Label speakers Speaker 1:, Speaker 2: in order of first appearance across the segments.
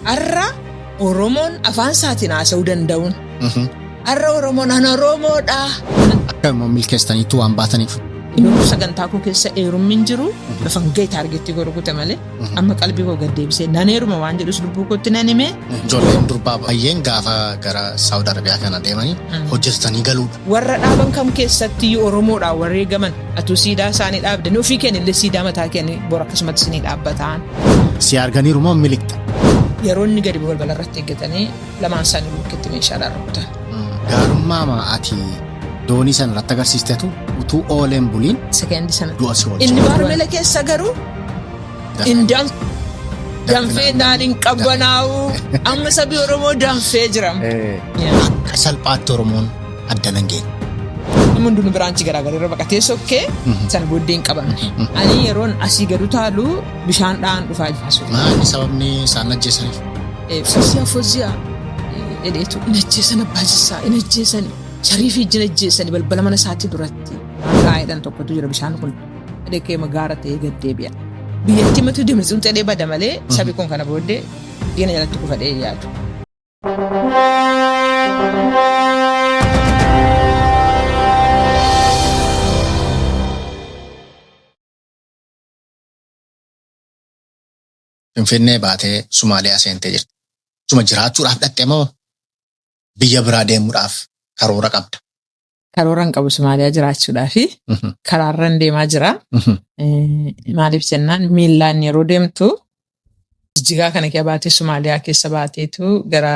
Speaker 1: Har'a Oromoon afaan isaatiin haasa'uu danda'uun. Har'a Oromoon ana Oromoodha.
Speaker 2: Akka immoo milkeessitaniitu waan baataniif.
Speaker 1: Yeroo sagantaa koo keessa eerummi hin jiru. Lafan ga'e taargeettii koo rukute malee amma qalbii koo gad deebisee nan heeruma waan jedhus lubbuu kootti nan hime.
Speaker 2: Ijoolleen durbaa baay'een gaafa gara Saawud Arabiyaa kana deemanii hojjetatanii galuudha.
Speaker 1: Warra dhaaban kam keessatti Oromoodhaan warra eegaman atuu siidaa isaanii dhaabdanii ofii keenya illee siidaa mataa keenya bor akkasumatti isinii dhaabbataan.
Speaker 2: Si arganiiru moo miliqxe?
Speaker 1: Yeroo inni gadi balbala irratti eeggatanii lamaan isaanii bukkeetti meeshaadhaan rukutan.
Speaker 2: Gaarummaa ati doonii sana irratti agarsiistetu utuu ooleen buliin
Speaker 1: Sekendi sana.
Speaker 2: du'a si oolche.
Speaker 1: Inni baarmela keessa garuu hin danfee naan hin qabbanaa'u. Amma sabi Oromoo danfee jira.
Speaker 2: Akka salphaatti Oromoon adda nan geenye.
Speaker 1: Namni hundinuu biraanchi garaagaraa irra baqatee sokkee sana booddee hin qabamne. Ani yeroon asii gadu taalu bishaan dha'aan dhufaa jira.
Speaker 2: Maali sababni isaan ajjeesaniif?
Speaker 1: Fozziyaa fozziyaa jedheetu hin ajjeesan abbaa jissaa hin ajjeesan shariifii ijji hin ajjeesan balbala mana isaatii duratti. Gaa'eedhaan tokkotu jira bishaan kun dhaqee gaara ta'ee gad deebi'a. Biyyattii matu dimtsuun ta'ee bada malee sabi kun kana booddee diina jalatti kufadhee yaadu.
Speaker 2: Finfinnee baatee Sumaaliyaa seentee jirti. Suma jiraachuudhaaf dhaqxe moo biyya biraa deemuudhaaf karoora qabda?
Speaker 1: Karoora hin qabu Somaaliyaa jiraachuudhaa fi karaarran deemaa jira. Maaliif jennaan miillaan yeroo deemtu Jijjigaa kana keessa baatee Somaaliyaa keessa baateetu gara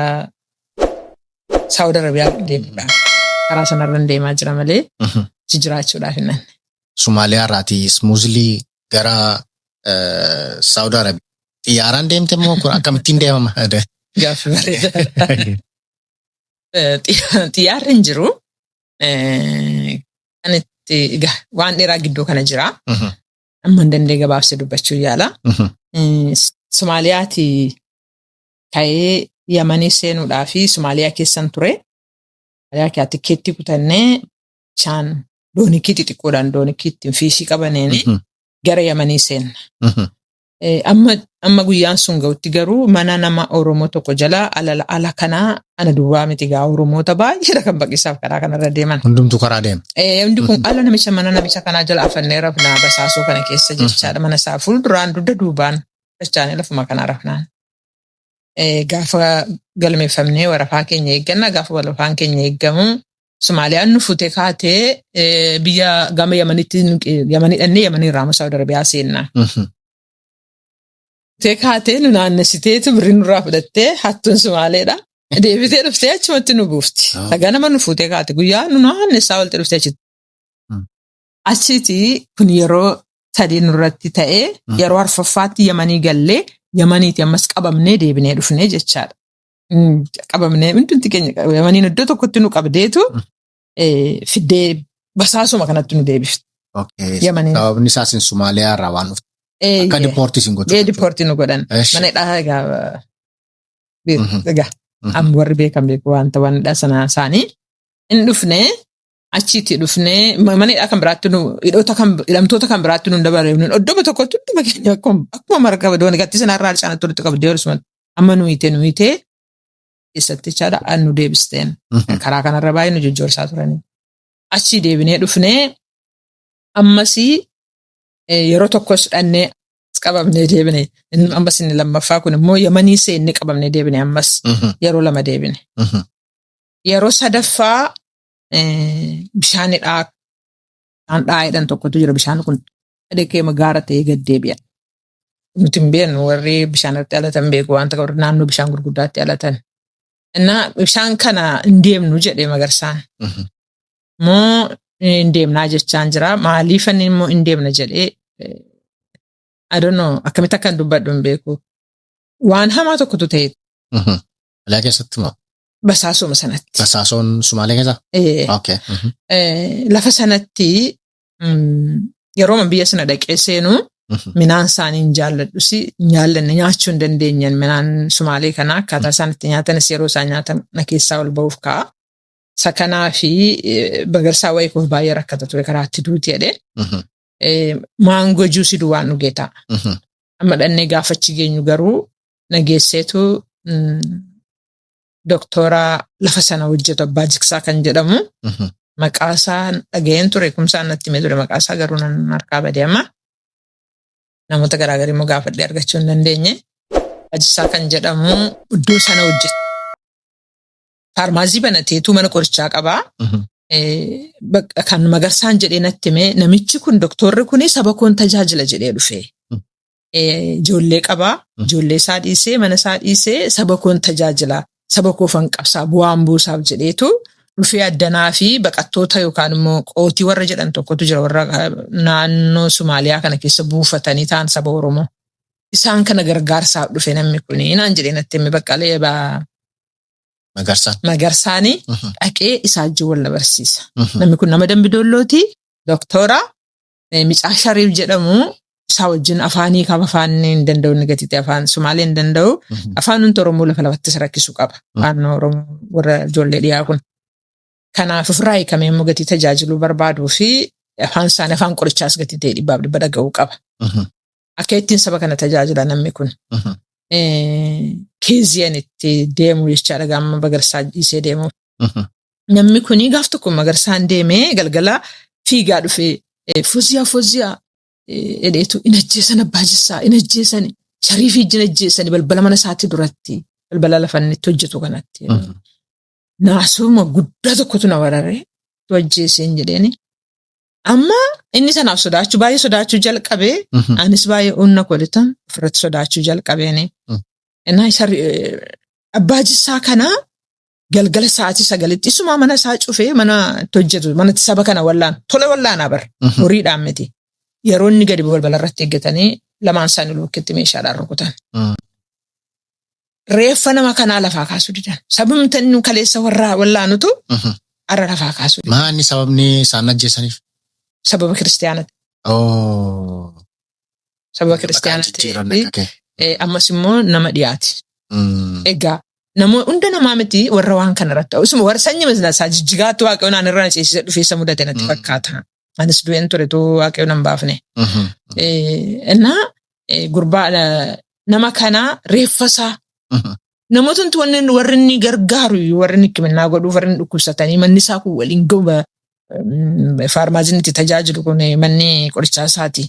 Speaker 1: Saawud Arabiyaa deemudha. Karaa sanarran deemaa jira malee achi jiraachuudhaaf hin nanne.
Speaker 2: Somaaliyaa irraatii smoothly gara Saawud Arabiyaa xiyyaaraan deemte moo kun akkamittiin deemama?
Speaker 1: Gaaffii bareedaadha. Xiyyaarri hin jiru. Kan itti egaa waan dheeraa gidduu kana jira. Amma hin danda'e gabaabsee dubbachuu yaala. Somaaliyaati ka'ee Yamanii seenuudhaa fi Somaaliyaa keessan ture. Somaaliyaa keessaa tikkeettii kutannee bishaan doonikii xixiqqoodhaan doonikii ittiin fiishii qabaneen gara Yamanii seenna. Amma guyyaan sun ga'utti garuu mana nama Oromoo tokko jala ala ala kanaa ana duwwaa miti gaa Oromoota baay'eedha kan baqisaaf karaa kanarra deeman.
Speaker 2: Hundumtuu karaa deema.
Speaker 1: Hundi kun ala namicha mana namicha kanaa jala afannee rafnaa basaasoo kana keessa jechaadha. Mana isaa fuulduraan dugda duubaan dachaanee lafuma kanaa rafnaan. Gaafa galmeeffamnee warafaa keenya eegganna gaafa warafaan keenya eeggamu Somaaliyaan nu fuutee kaatee biyya gama Yamanitti Yamanii dhannee Yamanii irraa immoo Saawud Arabiyaa seenna. Fuutee kaatee nu naannessiteetu birrii nurraa fudhattee hattuun Somaaleedha. Deebitee dhuftee achumatti nu buufti. Dhagaa nama nu fuutee kaate guyyaa nu naannessaa oolte dhuftee achitti. Achiiti kun yeroo sadii nurratti ta'ee yeroo arfaffaatti Yamanii gallee Yamaniiti ammas qabamnee deebinee dhufnee jechaadha. Qabamnee hundumti keenya Yamaniin iddoo tokkotti nu qabdeetu fiddee basaasuma kanatti nu deebifte.
Speaker 2: Yamaniin. Sababni isaas Somaaliyaa irraa waan dhufte. Akka dipoortii isin gochuu.
Speaker 1: Dipoortii nu godhan. Mana hidhaa egaa egaa amma warri beekan beeku waan ta'an hidhaa sana isaanii hin dhufne achitti dhufnee mana hidhaa kan biraatti nu hidhoota kan hidhamtoota kan biraatti nu hin dabarre nu iddoo tokkotti hunduma keenya akkuma marga doonii gatti sanarraa harcaanatti walitti qabdee walumatti amma nu hiitee nu hiitee keessatti jechaadha an nu deebisteen karaa kanarra baay'ee nu jojjoorsaa turanii. Achii deebinee dhufnee ammasii yeroo tokkos dhannee qabamnee deebine. Ammas inni lammaffaa kun immoo Yamanii seennee qabamnee deebine ammas yeroo lama deebine. Yeroo sadaffaa bishaan hidhaa bishaan dha'aa jedhan tokkotu jira. Bishaan kun dhaqee gaara ta'ee gad deebi'a. Nuti hin beeknu warri bishaan irratti dhalatan beeku waan ta'eef naannoo bishaan gurguddaatti dhalatan. Innaa bishaan kana hin deemnu jedhee Magarsaan. Moo hin deemnaa jechaan jira. Maaliif inni immoo hin deemna jedhee I don't know akkamitti akkan dubbadhu hin beeku. Waan hamaa tokkotu ta'e.
Speaker 2: Somaaliyaa keessatti moo?
Speaker 1: Basaasuma sanatti.
Speaker 2: Basaasoon Sumaalee keessa?
Speaker 1: Eh,
Speaker 2: Okay.
Speaker 1: Lafa sanatti yeroo biyya sana dhaqee seenu minaan isaanii hin jaalladhus hin jaallanne nyaachuu hin dandeenyen minaan Sumaalee kana akkaataa isaan itti nyaatanis yeroo isaan nyaatan na keessaa ol ba'uuf ka'a. Isa kanaa fi Magarsaa wayii koof baay'ee rakkata ture karaa itti duuti jedhee. Maangoo juusii duwwaan dhugee ta'a. Amma dhannee gaafa achi geenyu garuu na geesseetu Doktora lafa sana hojjetu Abbaa Jigsaa kan jedhamu maqaa isaa dhaga'een ture, kumsaan natti himee ture, maqaa isaa garuu nan harkaa badee amma namoota garaagarii immoo gaafadhee argachuu hin dandeenye. Abbaa Jigsaa kan jedhamu iddoo sana hojjeta. Faarmaasii banateetu mana qorichaa qabaa. Kan Magarsaan jedhee natti himee, namichi kun, doktorri kun, saba koon tajaajila jedhee dhufe. Ijoollee qabaa. Ijoollee isaa dhiisee, mana isaa dhiisee, saba koon tajaajila. Saba koofan qabsaa, bu'aan buusaaf jedheetu dhufee addanaa fi baqattoota yookaan immoo qootii warra jedhan tokkotu jira, warra naannoo Somaaliyaa kana keessa buufatanii ta'an saba Oromoo. Isaan kana gargaarsaaf dhufe namni kuni naan jedhee natti hime Baqqalee
Speaker 2: Magarsaan.
Speaker 1: Magarsaanii dhaqee isaa wajjin wal na barsiisa. Namni kun nama Dambidoollooti, doktora Micaa Shariif jedhamu, isaa wajjin afaanii qaba, afaan hin danda'u, inni gatite afaan Sumaalee hin danda'u. Afaan hundi Oromoo lafa lafatti isa rakkisu qaba. Afaan Oromoo warra ijoollee dhiyaa kun. Kanaaf ofirraa hiikamee immoo gatii tajaajiluu barbaaduu fi afaan isaanii, afaan qorichaas gatii ta'e dhibbaaf dhibba dhaga'uu qaba. Akka ittiin saba kana tajaajila namni kun. Keeziyan itti deemu jechaadha gaama Magarsaa dhiisee deemu. Namni kuni gaaf tokko Magarsaan deemee galgala fiigaa dhufee, "Foziyaa, Foziyaa," jedheetu, "in ajjeesan, Abbaa Jissaa in ajjeesani, Shariifii ijjin ajjeesani balbala mana isaatti duratti, balbala lafa inni itti hojjetu kanatti." Naasuma guddaa tokkotu na wararee tu ajjeeseen jedheeni. Amma inni sanaaf sodaachuu, baay'ee sodaachuu jalqabee, anis baay'ee humna kolitan ofirratti sodaachuu jalqabeeni. Innaa isa Abbaa Jissaa kana galgala sa'aatii 9tti isumaa mana isaa cufee, mana itti hojjetu, manatti saba kana wallaan tola wallaanaa bar, horiidhaan miti. Yeroo inni gadi balbala irratti eeggatanii lamaan isaanii lukkeetti meeshaadhaan rukutan. Reeffa nama kanaa lafaa kaasuu didan. Sababni inni kaleessa warraa wallaanutu har'a lafaa kaasuu didan.
Speaker 2: Maanni sababni isaan ajjeesaniif?
Speaker 1: Sababa kiristiyaanati.
Speaker 2: Oh.
Speaker 1: Sababa
Speaker 2: Maqaa
Speaker 1: kiristiyaanati.
Speaker 2: jijjiiranne akka kee.
Speaker 1: Ammas immoo nama dhiyaati. Egaa namoo hunda namaa miti, warra waan kana irratti isuma warra sanyii isaa jijjigaatti Waaqayyoon naan irra na ceesisee dhufee isa mudate natti fakkaata. Anis du'een ture tu Waaqayyoon nan baafne. Innaa gurbaa nama kanaa reeffa isaa namoota wanni warri inni gargaaru iyyuu, warri inni hikiminnaa godhuuf, warri inni dhukkubsatanii manni isaa kun waliin gahu, faarmaaziin itti tajaajilu kun manni qorichaa isaati.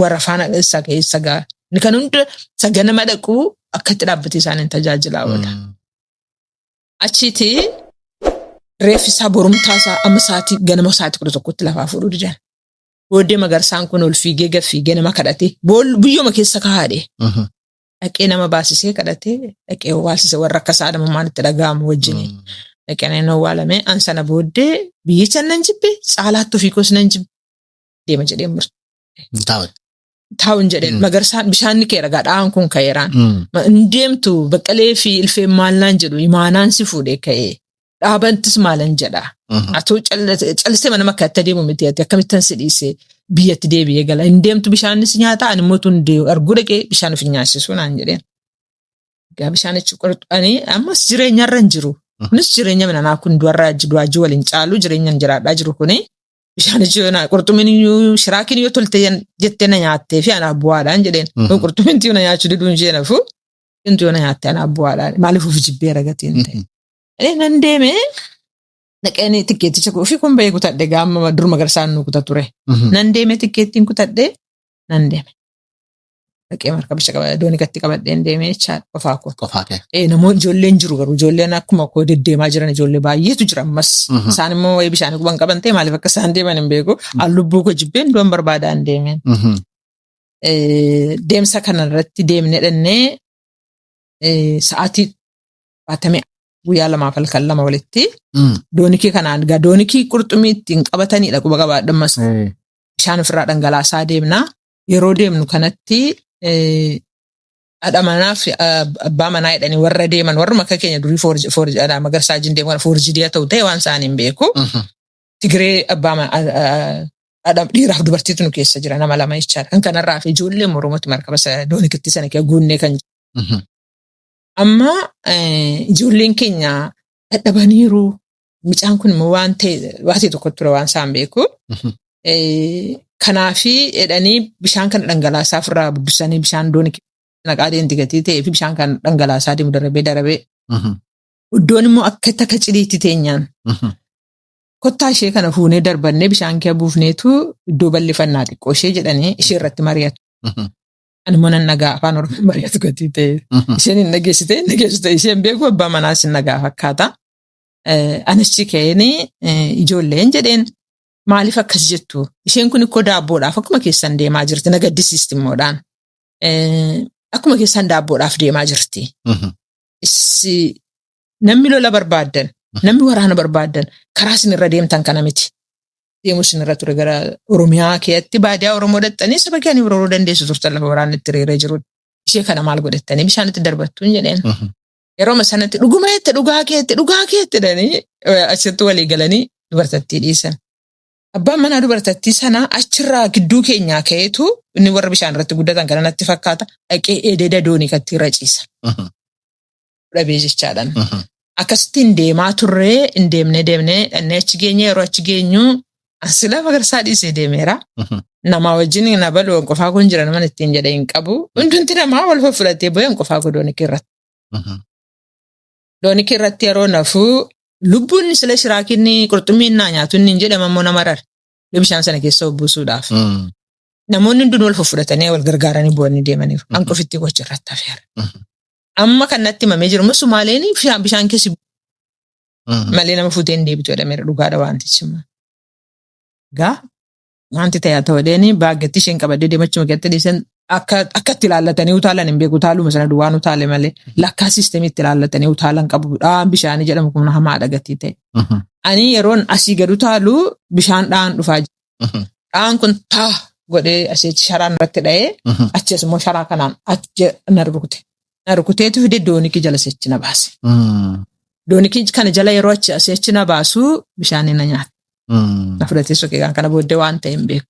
Speaker 1: Warra faana isaa keessa gaa. Inni kan hunda isa ganama dhaquu akkatti dhaabbatee isaaniin tajaajilaa oola. Achiiti reeffi isaa borumtaa isaa amma sa'aatii ganama sa'aatii 11tti lafaa fuudhuu didan. Booddee Magarsaan kun ol fiigee gad fiigee nama kadhatee biyyooma keessa kaa'adhe. Dhaqee nama baasisee kadhatee dhaqee owwaalsise, warra akka isaa namummaan itti dhaga'amu wajjin. Dhaqee nan owwaalame. An sana booddee biyyicha nan jibbe, caalaatti ofii koos nan jibbe, deema jedhee murte.
Speaker 2: Taa'u.
Speaker 1: Taa'uun jedheen. Magarsaan bishaan ni keera gadhaan kun ka'eeraan. Hin deemtu, Baqqalee fi Ilfeen maal naan jedhu, imaanaan si fuudhee ka'ee. Dhaabantis maalan jedha. Atoo callisee mana makka itti adeemu miti, ati akkamittan si dhiisee biyyatti deebi'ee gala. Hin deemtu, bishaanis nyaata, ani immoo tun arguu dhaqee bishaan of hin nyaasisu naan jedheen. Egaa bishaanichi qurxanii ammas jireenyarra hin jiru. Kunis jireenya minanaa kun du'arraa du'aajii waliin caalu jireenyaan jiraadhaa jiru kuni. Bishaanichi yoo qurxummiin iyyuu shiraakiin yoo tolte jettee na nyaattee fi anaaf bu'aadhaan jedheen. Qurxummiin yoo na nyaachuu diduun ishee nafu intu yoo na nyaatte anaaf bu'aadhaan, maaliif of jibbeera gatiin ta'e. Jedhee nan deeme, dhaqeen tikkeetticha ofii kun bahee kutadhe, gaama dur Magarsaan nu kuta ture. Nan deeme, tikkeettiin kutadhe, nan deeme. Dhaqee markabicha qaba doonikatti qabadheen deeme jechaadha qofaa koo.
Speaker 2: Qofaa kee.
Speaker 1: Namoonni ijoolleen jiru garuu, ijoolleen akkuma koo deddeemaa jiran ijoollee baay'eetu jira ammas. Isaan immoo wayii bishaanii quban qaban ta'e maaliif akka isaan deeman hin beeku. An lubbuu koo jibbeen du'an barbaadaan deemeen. Deemsa kana irratti deemnee dhannee sa'aatii baatamee guyyaa lamaaf halkan lama walitti doonikii kanaan egaa doonikii qurxummii ittiin qabatanidha, quba qabaadha ammas. Bishaan ofirraa dhangalaasaa deemna. Yeroo deemnu kanatti haadha manaa fi abbaa manaa jedhanii warra deeman, warruma akka keenya durii Magarsaa wajjin deemu kana foorjidii haa ta'u ta'e waan isaanii hin beeku. Tigree abbaa haadha dhiiraaf dubartiitu nu keessa jira, nama lama jechaadha. Kan kanarraa fi ijoollee Oromootti markaba doonikitti sana keessa guunnee kan jiru. Amma ijoolleen keenya dadhabaniiru. Mucaan kun immoo waan ta'e tokko ture waan isaan beeku. Kanaafi jedhanii bishaan kana dhangalaasaa ofirraa bubbisanii bishaan doonii Naqaa deemti gatii ta'ee fi bishaan kan dhangalaasaa deemu darabee darabee. Iddoon immoo akka takka ciliitti teenyaan. Kottaa ishee kana fuunee darbannee bishaan kee buufneetu iddoo bal'ifannaa xiqqoo ishee jedhanii ishee irratti mari'atu. Ani immoo nan nagaa afaan Oromoo mari'atu gatii ta'e. Isheen hin dhageessite hin dhageessite isheen beeku abbaa manaas hin nagaa fakkaata. Anichi ka'een ijoolleen jedheen maaliif akkas jettu? Isheen kun ikkoo daabboodhaaf akkuma keessan deemaa jirti na gaddisiisti immoodhaan. Akkuma keessan daabboodhaaf deemaa jirti. Namni lola barbaaddan, namni waraana barbaaddan karaa isin irra deemtan kana miti. Deemu isin irra ture gara Oromiyaa keessatti baadiyaa Oromoo dhaxxanii saba keenya biroo dandeessu turtan lafa waraanni itti reeree jiru. Ishee kana maal godhattanii bishaan itti darbattuun jedheen. Yeroo sanatti dhuguma jette dhugaa keetti dhugaa keetti jedhanii achitti walii galanii dubartattii dhiisan. Abbaan manaa dubartattii sanaa achirraa gidduu keenyaa ka'eetu inni warra bishaan irratti guddatan kana natti fakkaata dhaqee ededa doonii katti irra ciisa. Dhabee jechaadhaan. Akkasittiin deemaa turree hin deemnee deemnee dhannee achi geenye yeroo achi geenyu asila magarsaa dhiisee deemeera. Namaa wajjin na baluu qofaa kun jira naman ittiin jedhee hin qabu. Hundumti namaa wal fudhatee bu'ee qofaa koo doonikii irratti. Doonikii irratti yeroo nafuu lubbuun sila shiraakinni qurxummiin naa nyaatu inni hin jedhama immoo nama rara. Bishaan sana keessa buusuudhaaf. Namoonni hundinuu wal fudhatanii wal gargaaranii bu'anii deemaniiru. An qofitti gocha irratti hafeera. Amma kan natti himamee jiru immoo Sumaaleen bishaan keessi malee nama fuutee hin deebitu jedhameera dhugaadha wantichi immoo. Egaa wanti ta'e haa ta'u jedheen baaggetti isheen qabadee deemachuma keessatti dhiisan akka itti ilaallatanii utaalan hin beeku utaaluma sana duwwaan utaale malee lakkaa siistemii itti ilaallatanii utaalan qabu dhaan bishaanii jedhamu kun hamaadha gatii ta'e. Ani yeroon asii gad utaalu bishaan dhaan dhufaa jira. Dhaan kun taa godhee asii sharaan irratti dha'ee achi as immoo sharaa kanaan achi na rukute. Na rukuteetu fide doonikii jala si'achi na baase. Doonikii kana jala yeroo achi asii achi na baasu bishaan na nyaata. Na fudhatee soqee kana booddee waan ta'e hin beeku.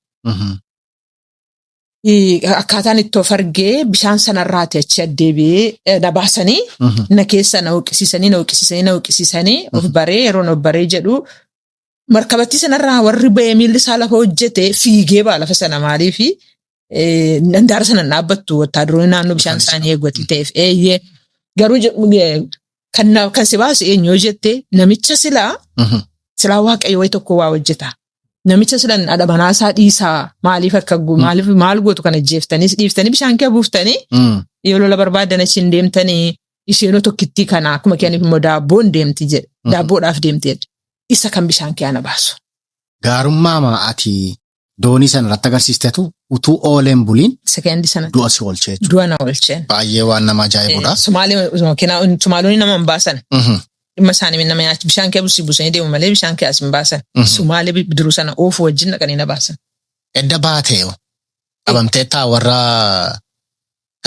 Speaker 1: Akkaataan itti of argee bishaan sanarraati achi addeebi'ee na baasanii na keessa na huqqisiisanii na huqqisiisanii na huqqisiisanii of baree yeroon of baree jedhu markabattii sanarraa warri ba'ee miilli isaa lafa hojjete fiigee ba'a lafa sana maaliifi handaara sana dhaabbattu wattaaduroonni naannoo bishaan isaanii eeggatii ta'eef eeyyee garuu kan si baase eenyu yoo jette namicha silaa silaa waaqayyo wayi tokko waa hojjeta. Namicha silan haadha manaasaa dhiisaa maaliif akka maaliif maal gootu kana jeeftanii dhiiftanii bishaan kee buuftanii yoo lola barbaadan achiin deemtanii isheenoo tokkittii kana akkuma kenniif immoo daabboon deemti jedhe daabboodhaaf deemti jedhe isa kan bishaan kee ana baasu.
Speaker 2: Gaarummaa ati doonii sana irratti agarsiistetu utuu ooleen buliin
Speaker 1: Sekeendii sana
Speaker 2: du'a si oolchee jechuudha.
Speaker 1: Du'a na oolcheen.
Speaker 2: Baay'ee waan nama ajaa'ibudha.
Speaker 1: Sumaalonni nama hin baasan. Dhimma isaanii nama nyaachi bishaan kee busii buusanii deemu malee bishaan kee as hin baasan. Sumaalee bidiruu sana oofu wajjin dhaqanii na baasan.
Speaker 2: Edda baatee qabamtee taa warra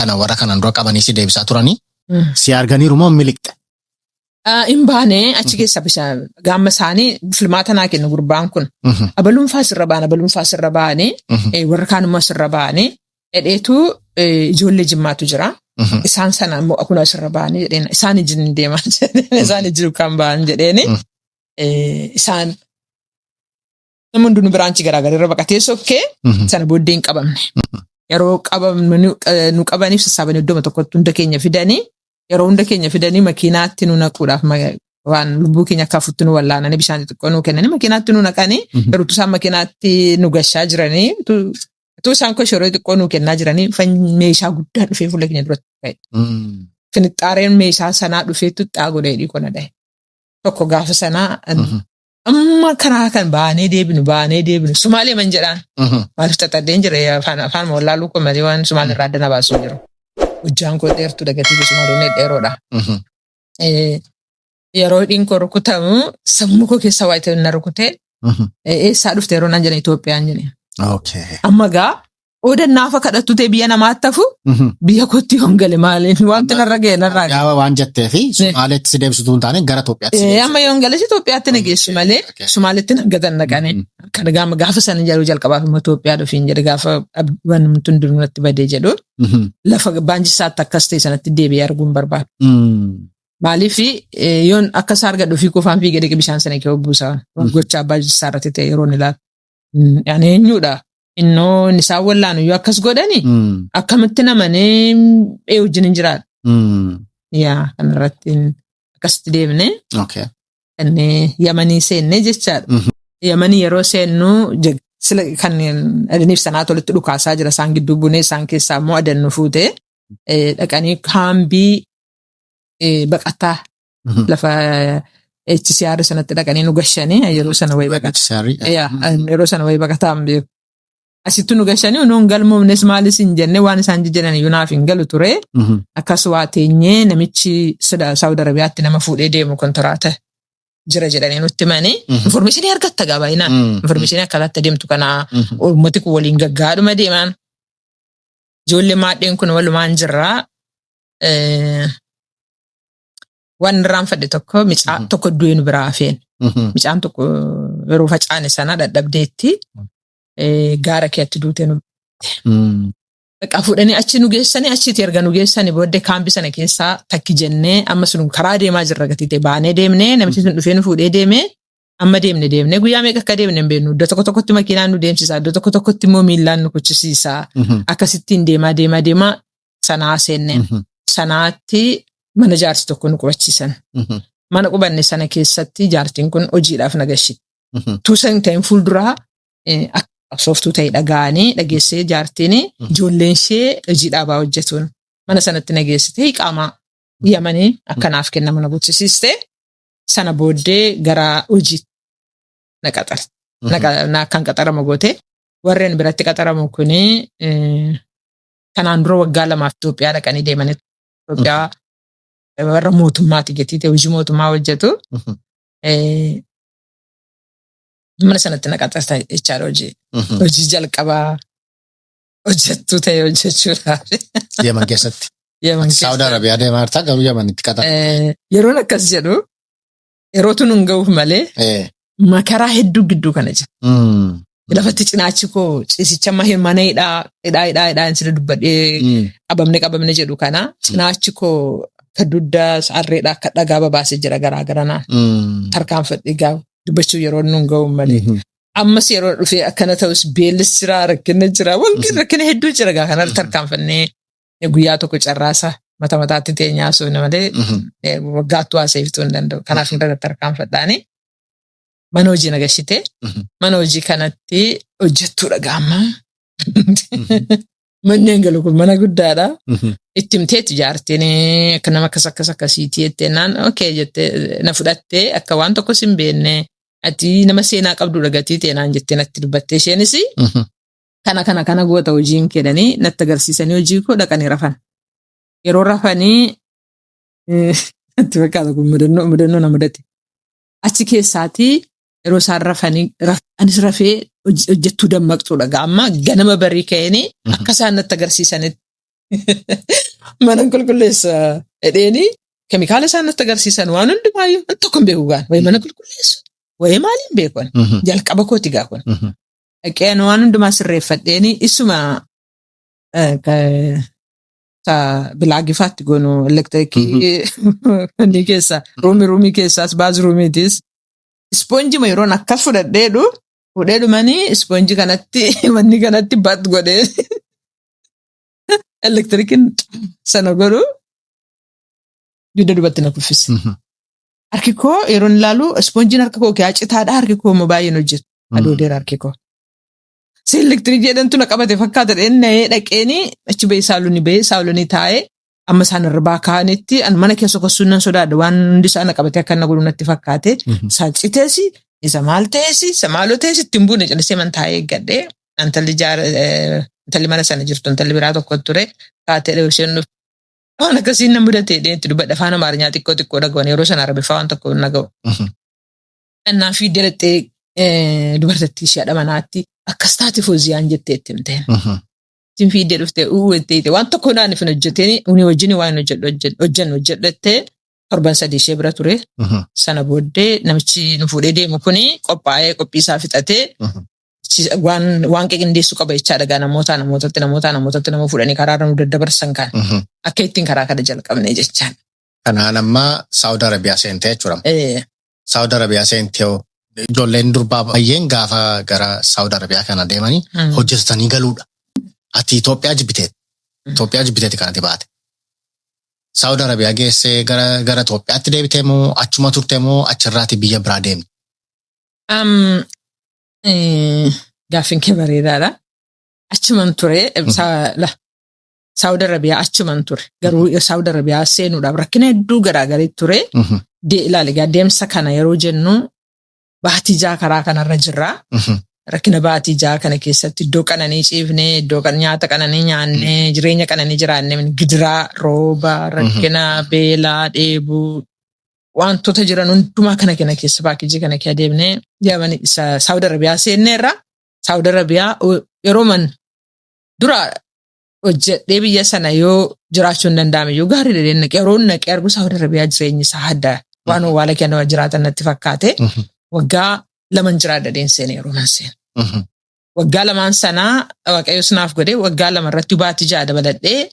Speaker 2: kana warra kanaan dura qabanii si deebisaa turanii si arganiiru moo miliqxe?
Speaker 1: Hin baane achi keessa bishaan gaama isaanii filmaata naa kennu gurbaan kun. Abaluunfaa sirra ba'an abaluunfaa sirra ba'anii warra kaan immoo sirra ba'anii dhedheetu ijoollee jimmaatu jira. Isaan sana immoo akkuma asirra ba'anii jedheen isaan ijin deeman jedheen isaan ijin kan ba'an jedheeni isaan nama hundinuu biraanchi garaagaraa irra baqatee sokkee sana booddee hin qabamne. Yeroo qabamnu nu qabaniif sassaabanii iddoo tokkotti hunda keenya fidanii yeroo hunda keenya fidanii makiinaatti nu naquudhaaf waan lubbuu keenya akka hafutti nu wallaananii bishaan xixiqqoo nu kennanii makiinaatti nu naqanii yeroo isaan makiinaatti nu gashaa jiranii utuu isaan koshoroo xiqqoo nu kennaa jiranii meeshaa guddaa dhufee fuula keenya duratti ka'e. Finixxaareen meeshaa sanaa dhufee tuxxaa godhee dhiqoo na dhahe. Tokko gaafa sanaa amma karaa kan baanee deebinu baanee deebinu Sumaalee man jedhaan. Maaliif xaxadheen jira afaan afaan wallaaluu koo malee waan Sumaalee irraa adda na baasu hin jiru. Hojjaan koo dheertuu dagatii Sumaaleen dheeroodha. Yeroo hidhiin koo rukutamu sammuu koo keessa waa ta'e na rukutee eessaa dhufte yeroo naan jedhan Itoophiyaan jedhe. Amma gaa ooda naafa kadhattu ta'e biyya namaatti hafu biyya kootti yoon gale maaliin wanti narra ga'e narraa ga'e.
Speaker 2: Yaa waan jettee fi Somaaleetti si deebisitu hin taane gara Itoophiyaatti si deebisu.
Speaker 1: Amma yoon gales Itoophiyaatti na geessu malee Somaaleetti na gatan naqanii. Kan gaafa gaafa sana jedhu jalqabaaf immoo Itoophiyaa dhufiin jedhe gaafa wanti hundinuu natti badee jedhu lafa baanjisaatti akkas ta'e sanatti deebi'ee arguun barbaadu. Maaliif yoon akka isaa argadhu ofii qofaan fiigee dhaqee bishaan sana kee buusa. Gocha abbaa jisaa irratti ta'e yeroo inni ilaalu. Ani eenyudha? Innoo inni isaan wallaanu yoo akkas godhani akkamitti namanee ee wajjin hin jiraadha. Yaa, kanarratti akkasitti deemne. Inni Yamanii seenne jechaadha. Yamanii yeroo seennu sila kan Adaniif sanaa tolitti dhukaasaa jira, isaan gidduu bunee isaan keessaa immoo Adan nu fuute, dhaqanii kaambii baqataa lafa HCR sanatti dhaqanii nu gashanii. Yeroo sana wayi baqata. Yaa, yeroo sana wayi baqataa hin beeku. Asitti nu gashanii, nuun galmoofnes maalis hin jenne, waan isaan jedhan iyyuu naaf hin galu ture. Akkas waa teenyee, namichi Saawud Arabiyaatti nama fuudhee deemu kontiraata jira jedhanii nutti himanii. Information argatta gaa baay'inaan. Information akkataatti deemtu kana uummati kun waliin gaggaadhuma deeman. Ijoollee maadheen kun walumaan jirraa. Waan irraanfadhe tokko, micaa tokko du'ee nu biraa hafeen. Micaan tokko yeroo facaane sana dadhabdeetti gaara keetti duutee nu Bakka fuudhanii achi nu geessanii. Achitti erga nu geessanii booddee kaambii sana keessaa takki jennee, amma sun karaa deemaa jirra gatii ta'e, baanee deemnee, namichi sun dhufee nu fuudhee deemee. Amma deemne deemne, guyyaa meeqa akka deemne hin beeknu. Iddoo tokko tokkotti makiinaan nu deemsisa, iddoo tokko tokkotti immoo miillaan nu kuchisiisa. Akkasittiin deemaa deemaa deemaa Sanaa seenne. Sanaatti mana jaarsi tokko nu qubachiisan. Mana qubanne sana keessatti jaartiin kun hojiidhaaf na gashite. Tuusa hin ta'in fuulduraa akka qabsooftuu ta'e dhaga'anii dhageessee jaartiin, ijoolleen ishee hojii dhaabaa hojjetuun mana sanatti na geessite. Iqaamaa Yamanii akkanaaf kennamu na guutsisiiste. Sana booddee gara hojii na qaxarte. Na akkan qaxaramu goote. Warreen biratti qaxaramu kuni kanaan dura waggaa 2f Itoophiyaa dhaqanii deemanii, Itoophiyaa warra mootummaati gatii ta'e, hojii mootummaa hojjetu. Mana sanatti na qaxarta jechaadha hojii. Hojii jalqabaa hojjettuu ta'e hojjechuudhaaf.
Speaker 2: Yemen keessatti.
Speaker 1: Yemen
Speaker 2: Saawud
Speaker 1: keessa.
Speaker 2: Arabiyaa deemaa jirta, garuu Yemenitti qaxara.
Speaker 1: Yeroon akkas jedhu yerootu nun ga'uuf malee makaraa hedduu gidduu kana jira. Lafatti cinaachi koo ciisicha mana hidhaa hidhaa hidhaa hidhaa sila dubbadhee qabamne qabamne jedhu kana, cinaachi koo akka dugda harreedhaa akka dhagaa babaasee jira garaa garanaan. Tarkaanfadhee gaafa dubbachuu yeroo nun ga'u malee. Ammas yeroo dhufee akkana ta'us, beellis jira, rakkinni jira, wanti rakkina hedduu jira. Gaa kanarra tarkaanfannee guyyaa tokko carraasa mata mataatti teenyaa haasofne malee waggaattuu haasa'iftuu hin danda'u. Kanaaf hin tarkaanfadhaani. Mana hojii na gashite. Mana hojii kanatti hojjettuudha gaamma. Manneen galu kun mana guddaadha. Itti himteetti jaartiin, akka nama akkas akkas akkasiitii jettee naan okay jettee na fudhattee, akka waan tokkos hin beekne, ati nama seenaa qabdudha gatii ta'e naan jettee natti dubbattee. Isheenis kana kana kana goota hojiin kedhanii natti agarsiisanii hojii koo dhaqanii rafan. Yeroo rafanii natti fakkaata kun mudannoo na mudate. Achi keessaatii yeroo isaan rafanii anis rafee hojjettuu dammaqxuudha. Amma ganama barii ka'anii akka isaan natti agarsiisanitti mana qulqulleessa jedheeni, keemikaala isaan natti agarsiisan waan hundumaayyuu waan tokko hin beeku gaan, wayi mana qulqulleessu wayi maaliin beeku ani. Jalqaba kooti gaa kun. Dhaqee ani waan hundumaa sirreeffadheeni, isuma bilaagifaatti goonu elektirikii wanni keessa ruumii keessaas bathroom-iitis ispoonjima yeroon akkas fudhadheedhu fuudhee dhumanii ispoonjii kanatti wanni kanatti bat godhee elektirikiin sana godhu dugda duubatti na kuffise. Harki koo yeroon ilaalu ispoonjiin harka koo kiyaa citaadha, harki koo immoo baay'een hojjetu. Adoodeera harki koo. Si elektirikii jedhantu na qabate fakkaata dhennee dhaqeeni achi bahee saalonii bahee saalonii taa'ee, amma isaan irraa ka'anitti an mana keessa kossuun nan sodaadha, waan hundi isaa na qabate akka na godhu natti fakkaate. Isaan citeesi, isa maal ta'eesi, isa maaloo ta'eesi ittiin buune, callisee man taa'ee eeggadhee. Intalli jaara intalli mana sana jirtu, intalli biraa tokko ture, kaatee isheen dhufte. Waan akkasiin na mudate jedhee itti dubbadha. Afaan Amaarinyaa xiqqoo xiqqoo dhaga'an, yeroo sana Arabiffaa waan tokko hin dhaga'u. Annaa fi dalaxee dubartittii ishee haadha manaatti akkas taate Fooziyaan jettee itti himte. Ittiin fiiddee dhuftee uu jettee, waan tokko naan hin hojjeteen, uni wajjin waan hojjedhu hojjennu hojjedhattee, torban 3 ishee bira ture. Sana booddee namichi nu fuudhee deemu kuni qophaa'ee qophii isaa fixatee waan waan qindeessuu qaba jechaadha gaa, namootaa namootatti namootaa namootatti nama fuudhanii karaarra nu daddabarsan kan akka ittiin karaa kana jalqabne jechaan.
Speaker 2: Kanaan amma Saawud Arabiyaa seentee jechuudha. Saawud Arabiyaa seentee hoo Ijoolleen durbaa baay'een gaafa gara Saawud Arabiyaa kana deemanii hojjetatanii galuudha. Ati Itoophiyaa jibbiteeti. Itoophiyaa jibbiteeti kan ati baate. Saawud Arabiyaa geessee gara Itoophiyaatti deebitee moo achuma turte moo achirraati biyya biraa deemte?
Speaker 1: Gaaffiin kee bareedaadha. Achuman ture. Saawud Arabiyaa achuman ture. Garuu Saawud Arabiyaa seenuudhaaf rakkina hedduu garaagarii ture. Ilaali egaa, deemsa kana yeroo jennu baatii 6 karaa kanarra jirra. Rakkina baatii 6 kana keessatti iddoo qananii ciifnee, iddoo nyaata qananii nyaannee, jireenya qananii jiraannee, gidiraa, rooba, rakkina, beelaa, dheebuu, wantoota jiran hundumaa kana keessa package kana keessa deemnee Saawud Arabiyaa seenneerra. Saawud Arabiyaa yeroo man dura hojjedhee biyya sana yoo jiraachuu hin danda'ame iyyuu gaarii dhedheen naqee, yeroo naqee argu Saawud Arabiyaa jireenyi isaa adda, waan owwaala kenna jiraatan natti fakkaate. Waggaa 2 jiraadha dhedheen seene yeroo man seene. Waggaa 2n sanaa Waaqayyo sinaaf godhee, waggaa 2 irratti baatii 6 dabaladhee,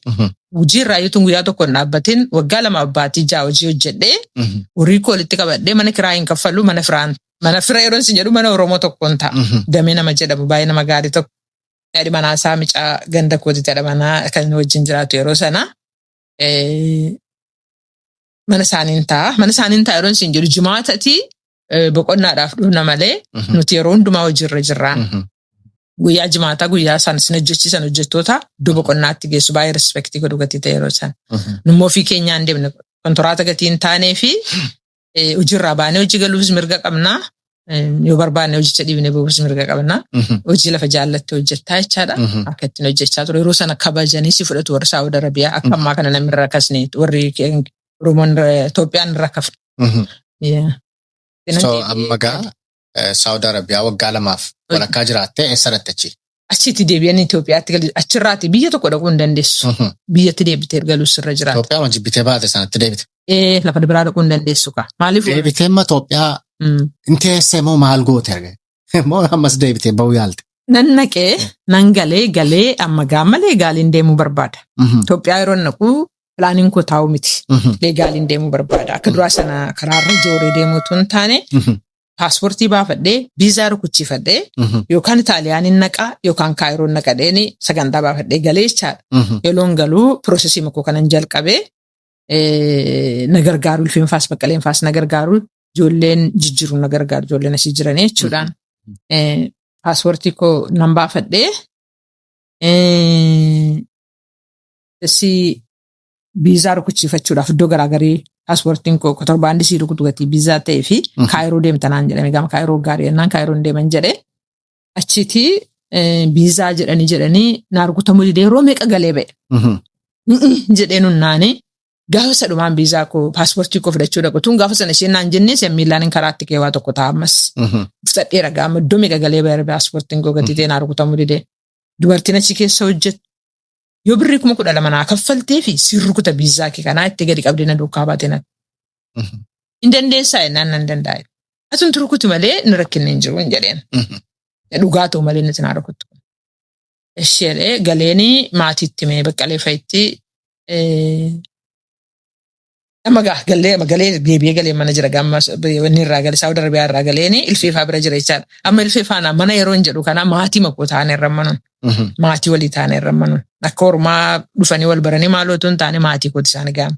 Speaker 1: hojii irraa iyyuu guyyaa tokko hin dhaabbatin, waggaa 2 baatii 6 hojii hojjedhee, horii koo walitti qabadhee, mana kiraa hin kaffalu, mana firaan, mana fira yeroo isin jedhu mana Oromoo tokkoon ta'a. Damee nama jedhamu, baay'ee nama gaarii tokko. Yaadi manaa isaa micaa ganda kooti jedha, manaa kan wajjin jiraatu yeroo sana. Mana isaaniin ta'a. Mana isaaniin ta'a yeroo isin jedhu jimaatati boqonnaadhaaf dhufna malee nuti yeroo hundumaa hojiirra jirraan. Guyyaa jimaataa guyyaa isaan isin hojjechiisan hojjettoota iddoo boqonnaatti geessu, baay'ee respect godhu gatii ta'e yeroo sana. Nummoo ofii keenyaan deemne, kontoraata gatii hin taanee fi hojiirraa baanee hojii galuufis mirga qabnaa. Yoo barbaanne hojicha dhiibnee bahuufis mirga qabnaa. Hojii lafa jaallatte hojjettaa jechaadha. Akka ittiin hojjechaa ture. Yeroo sana kabajanii si fudhatu warri Saawud Arabiyaa. Akka ammaa kana namni irra kasne, warri Oromoon Itoophiyaan irra kafne.
Speaker 2: So amma gaa Saawud Arabiyaa waggaa 2f walakkaa jiraattee eessa dhatte achi?
Speaker 1: Achitti deebi'anii Itoophiyaatti galu. Achirraati biyya tokko dhaquu hin dandeessu. Biyyatti deebitee galuu sirra jiraata.
Speaker 2: Itoophiyaa jibbitee baate sanatti deebite.
Speaker 1: Ee, lafa biraa dhaquu hin dandeessu kaa. Maaliif?
Speaker 2: Deebitee amma Itoophiyaa hin teessee moo maal goote arge? Moo ammas deebitee bahuu yaalte?
Speaker 1: Nan naqee, nan galee amma gaama legaliin deemuu barbaada. Itoophiyaa yeroo naquu planiin koo taa'u miti. Legaliin deemuu barbaada. Akka duraa sana karaarra jooree deemuutu hin taane, paaspoortii baafadhee, viizaa rukuchiifadhee, yookaan Itaaliyaaniin naqaa yookaan Kaayiroon naqadheeni sagantaa baafadhee galee jechaadha. Yeroon galuu process makoo kanan jalqabee na gargaaru, Ilfeenfaas Baqqaleenfaas na gargaaru, ijoolleen jijjiiru na gargaaru, ijoolleen asii jiranii jechuudhaan. Paaspoortii koo nan baafadhee, si viizaa rukuchiifachuudhaaf iddoo garaagarii paaspoortiin koo kotorbaandii sii rukutu gatii viizaa ta'ee fi Kaayiroo deemta naan jedhame. Gama Kaayiroo gaarii jennaan Kaayiroon deeman jedhee, achiitii viizaa jedhanii naa rukutamuu didee, yeroo meeqa galee ba'e. Jedhee nunnaanii gaafa sadhumaan viizaa koo, paaspoortii koo fudhachuu dhaqu tun gaafa sana isheen naan jennee si'a miillaan karaatti kee waa tokko ta'a ammas. Fudhadheera gaama iddoo meeqa galee ba'e, paaspoortiin koo gatii ta'e naa rukutamuu didee. Dubartiin achi keessa hojjettu yoo birrii 12,000 naa kaffaltee fi siin rukuta viizaa kee kanaa itti gadi qabdee na duukaa baatee natti. Hin dandeessaa jennaan nan danda'a. Atumti rukutu malee nu rakkinni hin jiru hin jedheen. Dhugaa ta'u malee nuti naa rukuttu. Ishee galeenii maatiitti mee Baqqalee fa'itti amma gaa galee galee deebi'ee galee mana jira, gamma inni irraa galee Saawud Arabiyaa irraa galeeni ilfeefaa bira jira jechaadha. Amma ilfeefaana mana yeroo hin jedhu kana maatii makoo ta'an irra manuun, maatii walii ta'an irra manuun, akka ormaa dhufanii wal baranii maaloo otoo hin taane maatii kooti isaan gaama.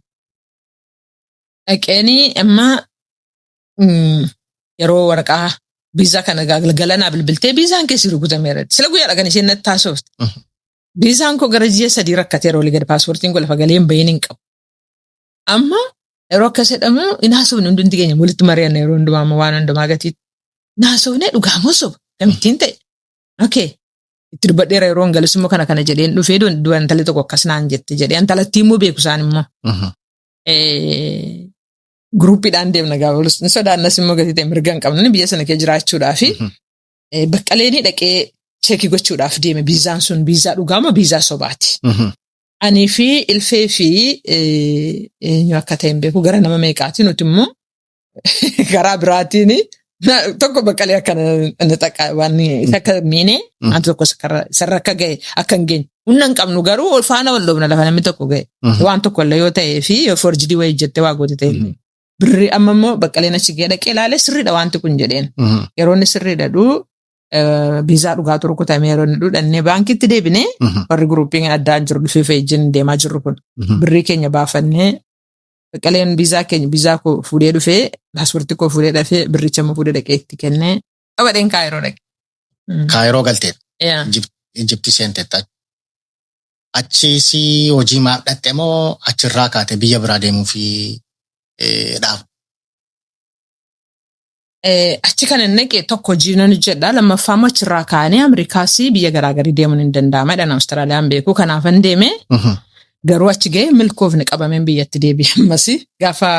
Speaker 1: Dhaqeenii amma yeroo waraqaa viizaa kana galgalanaa bilbiltee viizaan keessi rukutameera. Sila guyyaadha kan isheen natti taasifte. Viizaan koo gara ji'a 3 rakkateera walii gadi, paaspoortiin koo lafa galee hin bahin hin qabu. Amma yeroo akkas jedhamu hin haasofne, hundumti keenya walitti mari'anna yeroo hundumaa, amma waan hundumaa gatii hin haasofne, dhugaa moo soba kamittiin ta'e. Okay. Itti dubbadheera, yeroo hin galus immoo kana kana jedheen dhufee du'a intalli tokko akkas naan jette jedhee, intalattii immoo beeku isaan immoo. Groupiidhaan deemna gaafa walus hin sodaannas immoo gatii ta'e mirga hin qabnu biyya sana keessa jiraachuudhaa fi Baqqaleenii dhaqee check gochuudhaaf deeme, viizaan sun viizaa dhugaa moo viizaa sobaati. Anii fi Ilfee fi eenyu akka ta'e hin beeku, gara nama meeqaati, nuti immoo karaa biraatiin tokko Baqqalee akka waan isa akka miine, wanti tokko isarra akka ga'e akka hin geenye. Humna hin qabnu garuu faana wal dhoofna lafa namni tokko ga'e. Waan tokko illee yoo ta'ee fi yoo forged wayii jettee waa goote ta'e illee. Birrii amma immoo Baqqaleen achi ga'ee dhaqee ilaalee sirriidha wanti kun jedheen. Yeroo inni sirriidha dhuu viizaa dhugaatu rukutamee yeroo inni dhudhannee baankitti deebinee warri groupiin addaan jiru dhufee fe'ijin deemaa jirru kun birrii keenya baafannee Baqqaleen viizaa keenya viizaa koo fuudhee dhufee paaspoortii koo fuudhee dhafee birricha immoo fuudhee dhaqee itti kennee qabadheen Kaayiroo dhaqe.
Speaker 2: Kaayiroo galtee Ijiptii seenteetta. Achiis hojii maaf dhaqxe moo achirraa kaate biyya biraa deemuu fi dhaaf?
Speaker 1: Achi kan hin dhaqe tokko hojii nan hojjedha. Lammaffaa immoo achirraa kaanee Ameerikaas biyya garaagarii deemuun hin danda'ama. Dhaan Awustiraaliyaan beeku. Kanaafan deeme. Garuu achi ga'ee milkoofne qabameen biyyatti deebi'e ammas. Gaafa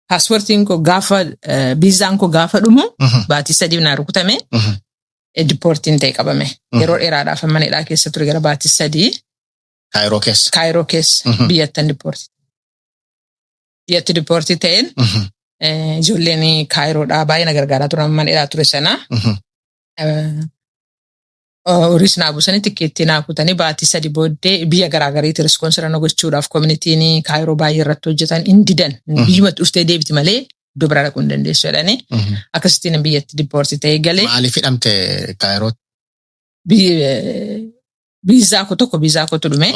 Speaker 1: paaspoortiin koo gaafa viizaan koo gaafa dhumu baatii 3 naa rukutame. Deportiin ta'e qabame. Yeroo dheeraadhaaf mana hidhaa keessa ture gara baatii 3.
Speaker 2: Kaayiroo keessa.
Speaker 1: Kaayiroo keessa biyyattan deportii. Biyyatti deportii ta'een ijoolleen Kaayiroodhaa baay'ee na gargaaraa turan mana hidhaa ture sana. Horiis naa buusanii tikkeettii naa kutanii baatii 3 booddee biyya garaagariitti sponsor na gochuudhaaf communityn Kaayiroo baay'ee irratti hojjetan hin didan. Biyyumatti dhuftee deebiti malee iddoo biraa dhaquu hin dandeessu jedhanii. Akkasittiin biyyatti deportii ta'ee galee.
Speaker 2: Maaliif hidhamte Kaayirootti?
Speaker 1: Viizaa koo tokko viizaa kootu dhume.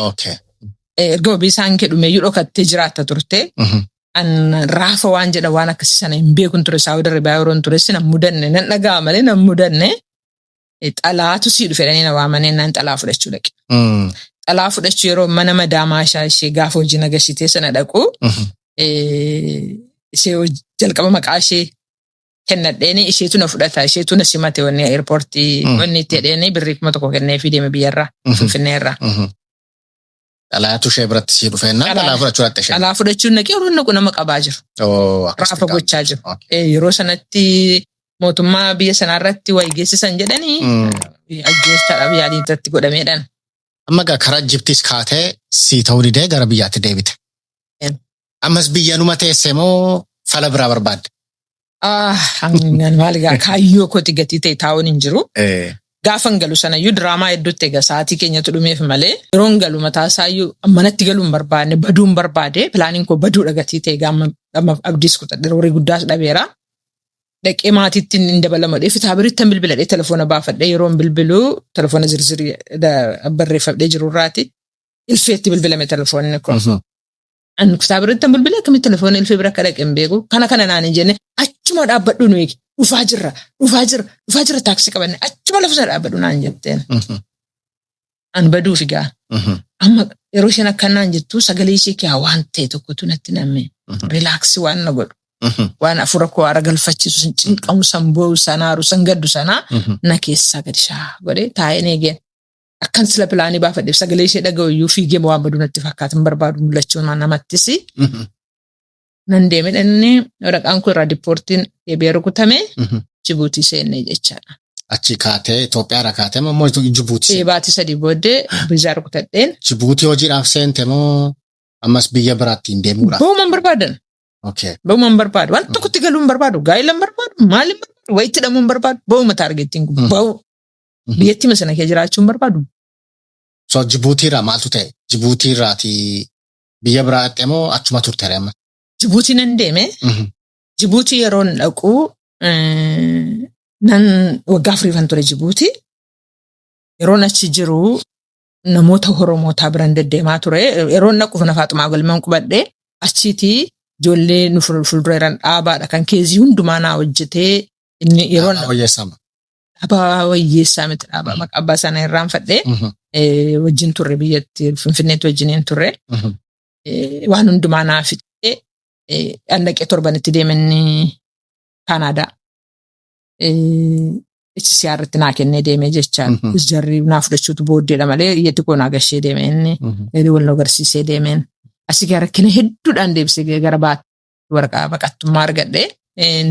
Speaker 1: Erga viizaan kee dhume iyyuu dhokattee jiraatta turte. An raafa waan jedha waan akkasii sana hin beekun ture Saawud Arabiyaa yeroon ture nan mudanne nan dhaga'a malee nan mudanne. Xalaatu sii dhufe jedhanii na waamanii naan xalaa fudhachuu dhaqe. Xalaa fudhachuu yeroo mana madaamaa ishee gaafa hojii nagashitee sana dhaqu ishee jalqaba maqaa ishee kennadheeni isheetu na fudhata isheetu na simate wanni airportii wanni itti jedheeni birrii 1000 kenneefii deeme biyyarraa Finfinneerraa.
Speaker 2: Xalayaatu ishee biratti sii dhufeennaan xalaa fudhachuu dhaqxe ishee.
Speaker 1: Xalaa fudhachuun naqee yeroo naqu nama qabaa jiru. Raafa gochaa jiru. Yeroo sanatti mootummaa biyya sanaarratti wayi geessisan jedhanii ajjeechaadhaaf yaalii irratti godhameedhaan.
Speaker 2: Amma egaa karaa Ijiptiis kaatee sii ta'uu didee gara biyyaatti deebite. Ammas biyya numa teesse moo fala biraa barbaadde?
Speaker 1: Maal egaa kaayyoo kooti gatii ta'e taa'uun hin jiru. Gaafan galu sanayyuu diraamaa hedduutti egaa sa'aatii keenyatu dhumeef malee yeroon galu mataa isaayyuu manatti galuu hin barbaanne baduu hin barbaade planiin koo baduudha gatii ta'e amma abdiis kutadhe horii guddaas dhabeera. Dhaqee maatiitti hin dabalamadhe fitaabiritti bilbiladhee telefoona baafadhee yeroon bilbiluu telefoona zirzirii barreeffadhee jirurraati ilfeetti bilbilame telefoonni kun. An fitaabiritti bilbilee akkamitti telefoona ilfee bira akka dhaqe hin beeku. Kana kana naan hin jenne achuma dhaabbadhu nu eegi. Dhufaa jirra, dhufaa jirra, dhufaa jirra taaksii qabanne achuma lafa sana dhaabbadhu naan jetteen. An baduuf egaa. Amma yeroo isheen akka naan jettu sagalee ishee kiyaa waan ta'e tokkotu natti namme. Relaxii waan na godhu. Waan afura koo haara galfachiisu san cinqamu san boo'u san aaru san gaddu sanaa na keessaa gadi shaa godhee taa'een eegeen. Akkan sila planii baafadheef sagalee ishee dhaga'u iyyuu fiigee waan baduu natti fakkaata hin barbaadu mul'achuu namattis. Nan deeme dhannee waraqaan koo irraa deportiin deebi'ee rukutame Jibuutii seennee jechaadha.
Speaker 2: Achi kaatee Itoophiyaarraa kaatee moo Jibuutii?
Speaker 1: Baatii 3 booddee viizaa rukutadheen.
Speaker 2: Jibuutii hojiidhaaf seente moo ammas biyya biraatti hin deemuudhaaf?
Speaker 1: Ba'uma hin barbaadan. Ba'uma hin barbaadu. Waan tokkotti galuu hin barbaadu. Gaa'ela hin barbaadu. Maal hin barbaadu. Wayitti hidhamuu hin barbaadu. Ba'uma targetiin kun ba'u. Biyyattii sana keessa jiraachuu hin barbaadu.
Speaker 2: So Jibuutiirraa maaltu ta'e? Jibuutiirraati biyya biraa dhaqxe moo achuma turte amma?
Speaker 1: Jibuutii nan deeme. Jibuutii yeroon dhaqu nan waggaa afuriifan ture Jibuutii. Yeroon achi jiru namoota Oromootaa biran deddeemaa ture. Yeroon dhaquuf na Faaxumaa galmaan qubadhee achiitii ijoollee nu fuuldura jiran dhaabaadha kan caseii hundumaa naa hojjetee inni yeroon
Speaker 2: Dhaabaa wayyeessama.
Speaker 1: Dhaabaa wayyeessaa miti dhaabaa maqaa abbaa sana irraanfadhee wajjin turre biyyatti Finfinneetti wajjiniin turre. Waan hundumaa naa fixee dhaqee torbanitti deemenni Kaanaadaa. HCR irratti naa kennee deemee jechaadha. Jarri naa fudhachuutu booddeedha malee iyyatti koo naa gashee deeme inni wal nu agarsiisee deemeen. Asii gara rakkina hedduudhaan deebisee gara baatti waraqaa baqattummaa argadhe.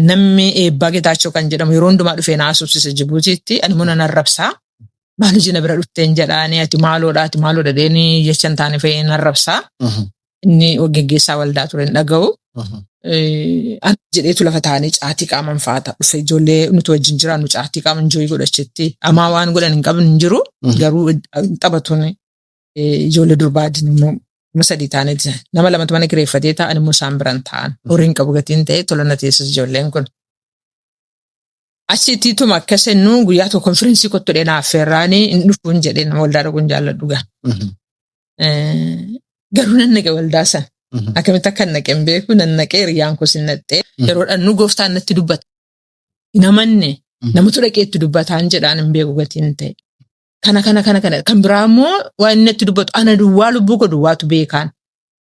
Speaker 1: Namni Eebbaa Getaachoo kan jedhamu yeroo hundumaa dhufee na haasofsiisa Jibuutiitti ani immoo nan arrabsaa. Maal hojii na bira dhufteen jedhaanii ati maaloodha ati maaloodha deeni jecha hin taane fe'ee nan arrabsaa. Inni geggeessaa waldaa ture hin dhaga'u. Ani jedheetu lafa taa'anii caatii qaaman fa'aata dhufe ijoollee nuti wajjin jiraannu caatii qaaman jooyii godhachetti amaa waan godhan hin qabne hin jiru garuu taphatuun ijoollee durbaa wajjin immoo Nama sadii taaneeti. Nama lamatu mana kireeffatee taa'an immoo isaan biran taa'an. Horiin qabu gatiin ta'e tola na teessis ijoolleen kun. Achitti akka sennu guyyaa tokko konfirensii kottu dhee affeerraanii hin dhufuun jedhee, nama waldaa dhaquun jaalladhu gaa. Garuu nan naqe waldaa sana. Akkamitti akka naqe hin beeku, nan naqee, hiriyyaan koos hin naqxee. Yeroo dhannu gooftaan natti dubbata. Hin amanne, namatu dhaqee itti dubbataan jedhaan hin beeku gatiin ta'e. Kana kana kana kana kan biraa immoo waan inni natti dubbatu ana duwwaa, lubbuu koo duwwaatu beekaan.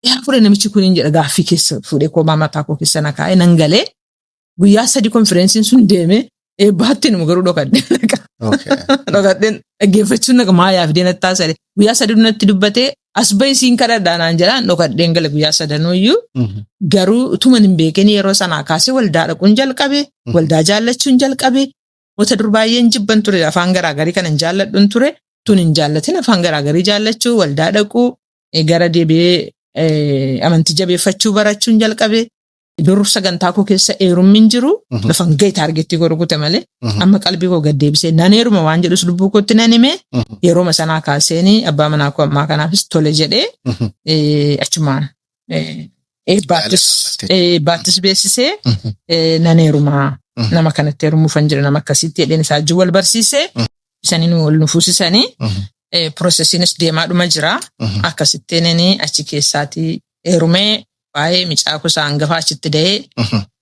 Speaker 1: Yaa fuudhee namichi kun hin jedha, gaaffii keessa fuudhee koomaa mataa koo keessa na kaa'ee nan galee, guyyaa 3 konfirensiin sun deeme, eebbaatti nu garuu dhokadheen naqa. Dhokadheen dhaggeeffachuun naqa, maayaa fidee natti taasise. Guyyaa 3 natti dubbatee, as bahi siin kadhadhaa naan jedhaan, dhokadheen gale guyyaa sadanuuyyuu. Garuu utuma hin beekin yeroo sanaa kaasee waldaa dhaquun jalqabe, waldaa jaallachuun jalqabe. Moota dur baay'een jibban ture, afaan garaagarii kan hin jaalladhuun ture. Tun hin jaallatin afaan garaagarii jaallachuu, waldaa dhaquu, gara deebi'ee amantii jabeeffachuu barachuun jalqabe. Dur sagantaa koo keessa heerummi hin jiru. Lafan gahe target koo rukute malee. Amma qalbii koo gad deebisee nan heeruma waan jedhus lubbuu kootti nan hime. Yerooma sanaa kaaseenii abbaa manaa koo ammaa kanaafis tole jedhee achumaan eebbaattis beeksisee, nan heerumaa, nama kanatti heerumuufan jira, nama akkasitti jedheen isaa wajjin wal barsiisee, isanii nu wal nu fuusisanii, processiinis deemaadhuma jira. Akkasittiin achi keessaatii heerumee, waa'ee micaa kusaa hangafaa achitti da'ee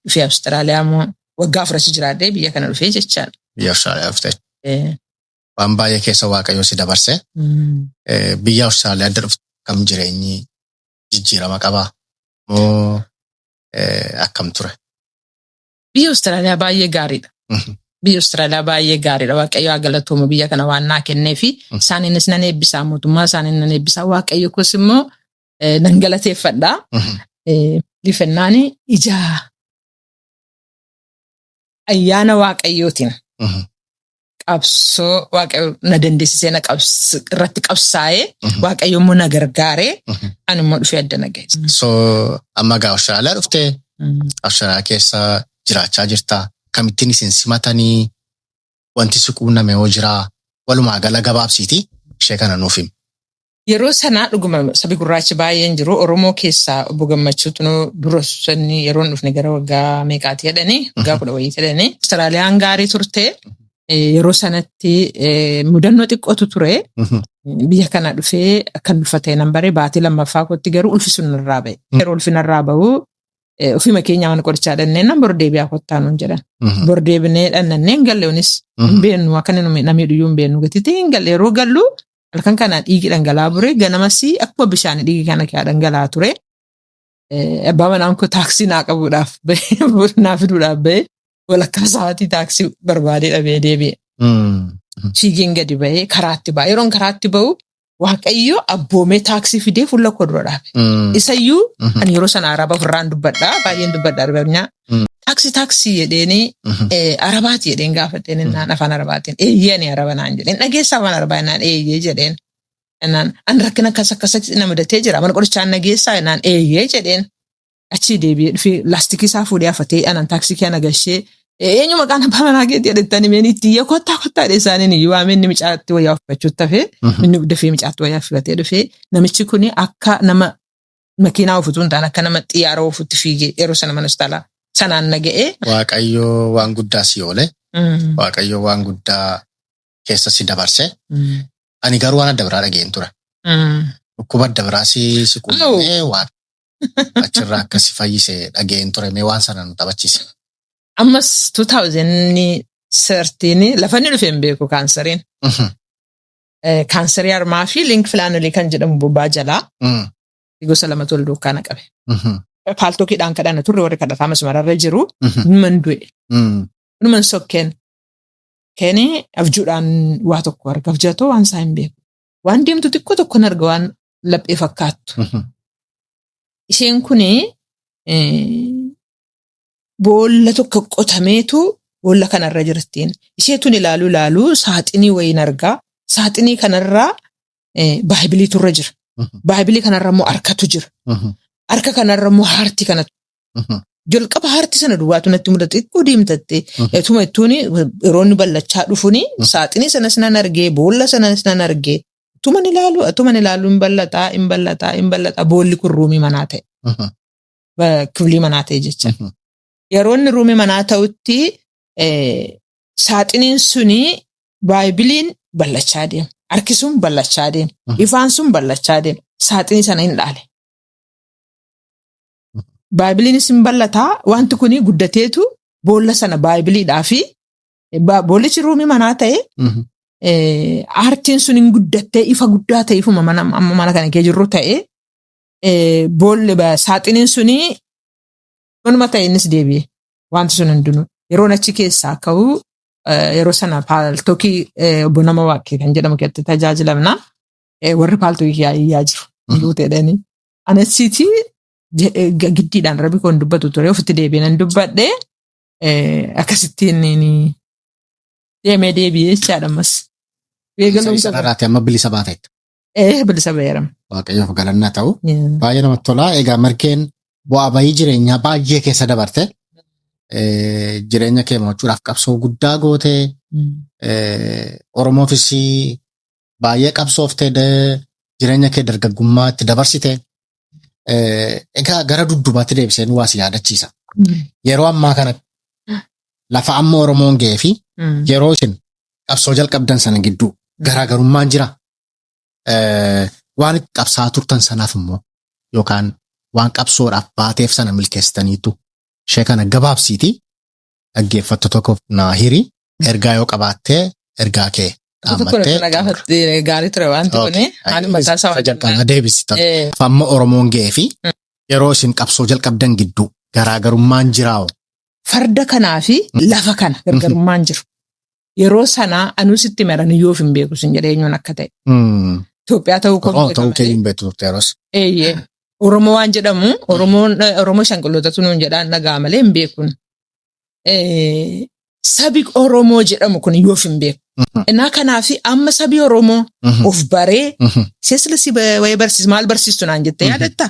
Speaker 1: dhufee, Awustiraaliyaa immoo waggaa 4 achi jiraadhee biyya kana dhufee jechaadha.
Speaker 2: Biyya Awustiraaliyaa dhuftee. Waan baay'ee keessa Waaqayyo si dabarse. Biyya Awustiraaliyaa adda dhufte, akkam jireenyi, jijjiirama qabaa moo akkam ture?
Speaker 1: Biyya Awustiraaliyaa baay'ee gaariidha. Biyya Awustiraaliyaa baay'ee gaariidha. Waaqayyo haa galatoomu biyya kana waan naa kenneefi, isaaniinis nan eebbisaa, mootummaa isaaniin nan eebbisaa. Waaqayyo kos immoo nan galateeffadha. Lifennaani ija ayyaana Waaqayyootiin qabsoo Waaqayyo na dandeessisee na irratti qabsaa'ee, Waaqayyo immoo na gargaaree, ani immoo dhufee adda na ga'e.
Speaker 2: So amma gaa Awustiraaliyaa dhuftee, Awustiraaliyaa keessa jiraachaa jirta. Kamittiin isin simatanii, wanti si quunname hoo jiraa? Walumaa gala gabaabsiiti ishee kana nuuf himi.
Speaker 1: Yeroo sanaa dhuguma sabi gurraachi baay'een jiru. Oromoo keessaa obbo Gammachuutu nu dura sanni yeroo hin dhufne gara waggaa meeqaati jedhanii, waggaa 10 wayii jedhanii. Awustiraaliyaan gaarii turte. Yeroo sanatti mudannoo xiqqootu ture. Biyya kana dhufee akkan ulfa ta'e nan bare, baatii lammaffaa kootti garuu ulfi sun narraa ba'e. Yeroo ulfi narraa ba'u ofuma keenya mana qorichaa dhanneen nan bor deebi'aa kottaa nuun jedhan. Bor deebinee dhannannee hin galle, unis hin beennu, akka inni namni iyyuu hin beennu gatiitti hin galle. Yeroo gallu halkan kana dhiigi dhangala'aa ture, ganamas akkuma bishaan dhiigi kana kee dhangala'aa ture. Abbaa manaan koo taaksii naa qabuudhaaf naa fiduudhaaf ba'e, walakkaa sa'aatii taaksii barbaadee dhabee deebi'e. Fiigeen gadi ba'ee karaatti ba'a. Yeroon karaatti ba'u Waaqayyo abboomee taaksii fidee fuula koo dura dhaabe. Isayyuu ani yeroo sana Araba ofirraan dubbadhaa, baay'een dubbadha Arabinyaa. Taaksii taaksii jedheeni, Arabaati jedheen gaafadheen, innaan afaan Arabaatiin eeyyee ani Araba naan jedheen, dhageessa afaan Arabaa innaan eeyyee jedheen. Innaan ani rakkina akkas akkasatti na mudatee jira, mana qorichaan na geessaa innaan eeyyee jedheen. Achii deebi'ee dhufee laastikii isaa fuudhee afatee anan taaksii kee ana gashee, eenyu maqaan abbaa manaa keetii jedhettani meen itti iyyee, kottaa kottaa jedhee isaaniin iyyuu waamee, inni micaatti wayyaa uffachuutti hafee, inni dafee micaatti wayyaa uffatee dhufee, namichi kuni akka nama makiinaa ofutu hin taane akka nama xiyyaara ofutti fiigee yeroo sana mana hospitaalaa sanaan na ga'ee.
Speaker 2: Waaqayyo waan guddaa si oole. Waaqayyo waan guddaa keessa si dabarse. Ani garuu waan adda biraa dhageen ture. Dhukkuba adda biraa si quunnamee waan achirraa akka si fayyise dhageen ture. Mee waan sana nu taphachiise.
Speaker 1: Ammas 2013 lafa inni dhufe hin beeku kaansariin. Kaansarii harmaa fi lymphadenitis kan jedhamu bobbaa jalaa gosa lamatu wal duukaa na qabe. Paaltookiidhaan kadhanna turre, warri kadhataa masmararra jiru. Numan du'e. Numan sokkeen. Keeni abjuudhaan waa tokko arga. Abjatoo waan isaa hin beeku. Waan deemtu xiqqoo tokko arga, waan laphee fakkaattu. Isheen kuni boolla tokko qotameetu boolla kanarra jirtiin. Isheetun ilaaluu ilaaluu saaxinii wayiin argaa. Saaxinii kanarraa baayibiliitu irra jira. Baayibilii kanarra immoo harkatu jira. Harka kanarra immoo heartii kanatu. Jalqaba heartii sana duwwaatu natti mul'ata. Xiqqoo deemtatte. Etuma ittuun yeroo inni ballachaa dhufuni saaxinii sanas nan argee, boolla sanas nan argee. Tuman ilaalu, tuman ilaalu, hin bal'ataa, hin bal'ataa, hin bal'ataa, boolli kun roomii manaa ta'e. Kiflii manaa ta'e jecha. Yeroo inni roomii manaa ta'utti saaxiniin suni baaybiliin bal'achaa deema. Harki sun bal'achaa deema. Ifaan sun bal'achaa deema. Saaxinii sana hin dhaale. Baaybiliinis hin bal'ataa, wanti kuni guddateetu boolla sana baaybiliidhaa fi boollichi roomii manaa ta'e, aartiin sun hin guddattee ifa guddaa ta'e, ifuma mana amma mana kana kee jirru ta'e, boolli saaxiniin suni manuma ta'e, innis deebi'e wanti sun hundinuu. Yeroon achi keessaa ka'u, yeroo sana Paltalkii obbo Nama Waaqee kan jedhamu keessatti tajaajilamna. Warri Paltalkii yaa'iyyaa jiru guuteedhani. Anachiiti giddiidhaan rabbi koon dubbatu ture, ofitti deebi'ee nan dubbadhe, akkasittiin deemee deebi'ee jechaadha ammas.
Speaker 2: Sanarraati amma bilisa baateetta.
Speaker 1: Bilisa ba'eera.
Speaker 2: Waaqayyoof galannaa ta'u. Baay'ee namatti tola. Egaa Margeen bu'aa bayii jireenyaa baay'ee keessa dabarte. Jireenya kee mo'achuudhaaf qabsoo guddaa gootee, Oromoofis baay'ee qabsooftee, jireenya kee dargaggummaa itti dabarsite. Egaa gara duddubaatti deebisee nu waas yaadachiisa. Yeroo ammaa kanatti lafa amma Oromoon ga'ee fi yeroo isin qabsoo jalqabdan sana gidduu garaagarummaan jira. Waan itti qabsaa turtan sanaaf immoo yookaan waan qabsoodhaaf baateef sana milkeessitaniitu, ishee kana gabaabsiiti dhaggeeffattoota tokkoof naa hiri, ergaa yoo qabaattee ergaa kee
Speaker 1: Tokko
Speaker 2: dhaammattee.
Speaker 1: na gaafatte gaarii ture wanti kuni. Ani mataa isaa
Speaker 2: Isa jalqabaa deebisita. Amma Oromoon ga'ee fi yeroo isin qabsoo jalqabdan gidduu garaagarummaan jiraa'o?
Speaker 1: Farda kanaa fi lafa kana gargarummaan jiru. Yeroo sanaa anuu sitti meran yoof hin beeku sin jedhee eenyuun akka ta'e. Itoophiyaa ta'uu koo
Speaker 2: Oromoo ta'uu kee hin beektu turte yeroos.
Speaker 1: Eeyyee. Oromoo waan jedhamu, Oromoon Oromoo shanqillootatu nuun jedhaan dhagaa malee hin beekun. Sabi Oromoo jedhamu kun yoof hin beeku. Innaa kanaaf amma sabi Oromoo of baree seesila si wayii barsiis, maal barsiistu naan jettee yaadatta?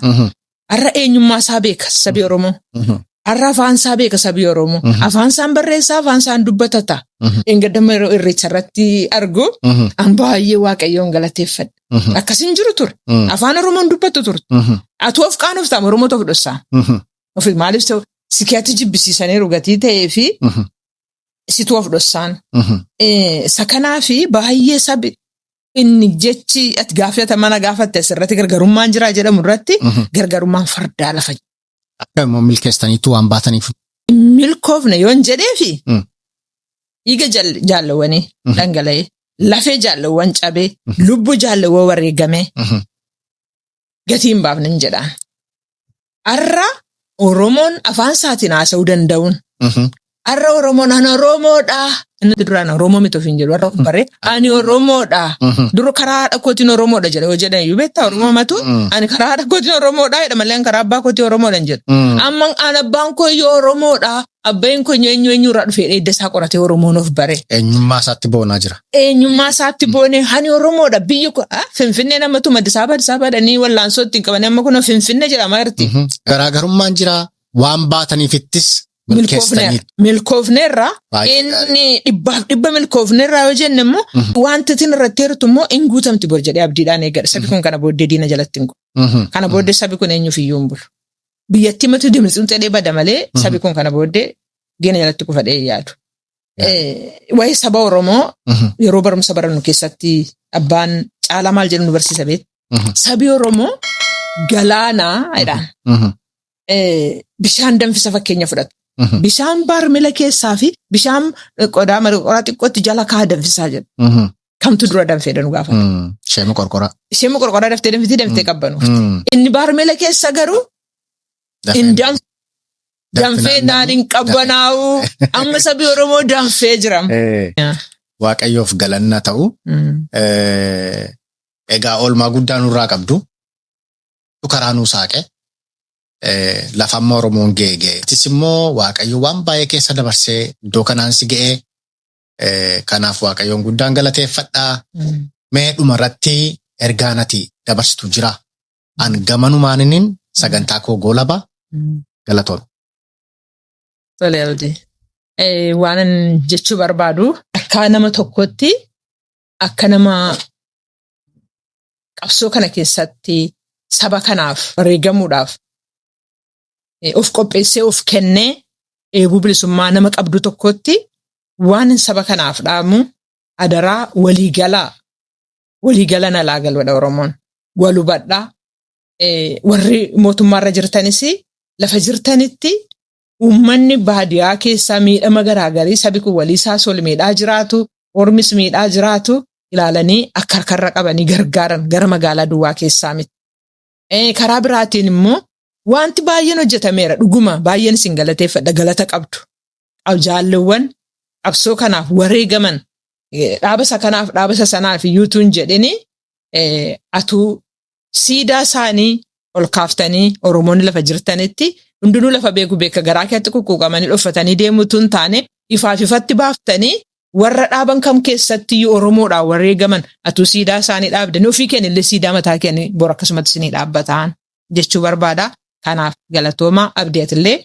Speaker 1: Har'a eenyummaa isaa beeka sabi Oromoo. Har'a afaan isaa beeka sabi Oromoo. Afaan isaan barreessaa, afaan isaan dubbatata. Engaddama yeroo irreecha irratti argu an baay'ee Waaqayyoon galateeffadha. Akkasin jiru ture. Afaan Oromoon dubbattu turte. Atu of qaanoftaam Oromoo ta'uu dhossaa. Ofi maaliif ta'u sikiyaatti jibbisiisaniiru gatii ta'ee fi situ of dhossaan. Isa kanaa fi baay'ee sabi inni jechi ati gaafata mana gaafatte asirratti gargarummaan jiraa jedhamu irratti gargarummaan fardaa lafa
Speaker 2: Akka immoo milkeessitaniitu waan baataniif.
Speaker 1: Milkoofne yoon jedhee fi dhiiga jaallawwanii dhangala'ee, lafee jaallawwan cabee, lubbuu jaallawwan wareegamee gatii hin baafne hin jedhaan. Har'a Oromoon afaan isaatiin haasa'uu danda'uun, har'a Oromoon ani Oromoodha. Inni duraan Oromoo miti ofiin jedhu, har'a of baree ani Oromoodha. Dura karaa haadha kootiin Oromoodha jedha yoo jedhan iyyuu, beektaa, Oromoo matu ani karaa haadha kootiin Oromoodha jedha malee ani karaa abbaa kootii Oromoodha hin jedhu. Amma an abbaan koo iyyuu Oromoodha. Abbaan koo eenyu eenyu irraa dhufee edda isaa qoratee Oromoon of bare.
Speaker 2: Eenyummaa isaatti boonaa jira.
Speaker 1: Eenyummaa isaatti boonee ani Oromoodha, biyyi kun Finfinnee namatu Addis Ababa Addis Ababa jedhanii wallaansoo ittiin qabanii amma kun Finfinnee jedhama jirti.
Speaker 2: Garaagarummaan jira, waan baataniifittis milkeessitaniitu.
Speaker 1: Milkoofneerra.
Speaker 2: Baay'ee gaarii.
Speaker 1: Inni 100% milkoofneerra yoo jenne immoo wanti isin irratti heertu immoo hin guutamti bor jedhee abdiidhaan eeggadha. Sabi kun kana booddee diina jalatti hin kufu. Kana booddee sabi kun eenyuuf iyyuu hin bulu. Biyyattii matu dimtsuun xedhee bada malee sabi kun kana booddee diina jalatti kufadhee hin yaadu. Waa'ee saba Oromoo yeroo barumsa barannu keessatti abbaan caalaa maal jedhu nu barsiisa beektu? Sabi Oromoo galaanaa jedhaan. Bishaan danfisa fakkeenya fudhatu. Bishaan baarmela keessaa fi bishaan qodaa qoraa xiqqootti jala kaa danfisaa jedhu. Kamtu dura danfee nu gaafata.
Speaker 2: Ishee qorqoraa.
Speaker 1: Ishee qorqoraa daftee danfitee daftee qabbanu. Inni baarmela keessa garuu hin danfee naan hin qabbanaa'u. Amma sabi Oromoo danfee jira.
Speaker 2: Waaqayyoof galanna ta'u. Egaa oolmaa guddaa nurraa qabdu. Karaa nuu saaqe. Lafa amma Oromoon ga'e ga'e. Atis immoo Waaqayyo waan baay'ee keessa dabarsee iddoo kanaan si ga'ee. Kanaaf Waaqayyoon guddaan galateeffadhaa. Mee dhumarratti ergaan ati dabarsitu jira? An gamanumaaninin sagantaa koo goolaba, galatoon.
Speaker 1: Tole Abdii. Waan jechuu barbaadu, akka nama tokkotti, akka nama Qabsoo kana keessatti saba kanaaf wareegamuudhaaf of qopheessee of kennee dheebuu bilisummaa nama qabdu tokkotti waan saba kanaaf dhaamu, adaraa waliigalaa, waliigala nalaa galwadha Oromoon. Wal hubadhaa. Warri mootummaarra jirtanis lafa jirtanitti uummanni baadiyaa keessaa miidhama garaagarii sabi kun waliisaas wal miidhaa jiraatu, ormis miidhaa jiraatu ilaalanii akka harkarra qabanii gargaaran gara magaalaa duwwaa keessaa miti. Karaa biraatiin immoo wanti baay'een hojjetameera, dhuguma baay'een isin galateeffadha, galata qabdu. Jaalleewwan qabsoo kanaaf wareegaman, dhaaba isa kanaaf, dhaaba isa sanaaf iyyuutuun jedhini, atuu siidaa isaanii ol kaaftanii Oromoonni lafa jirtanitti hundinuu lafa beeku beeka garaa keetti quqquuqamanii dhoffatanii deemuutu hin taane, ifaaf ifatti baaftanii warra dhaaban kam keessatti iyyuu Oromoodhaan wareegaman atuu siidaa isaanii dhaabdanii ofii keenya illee siidaa mataa keenya bor akkasumatti isinii dhaabbataan jechuu barbaada. Kanaaf galatoomaa. Abdii, atillee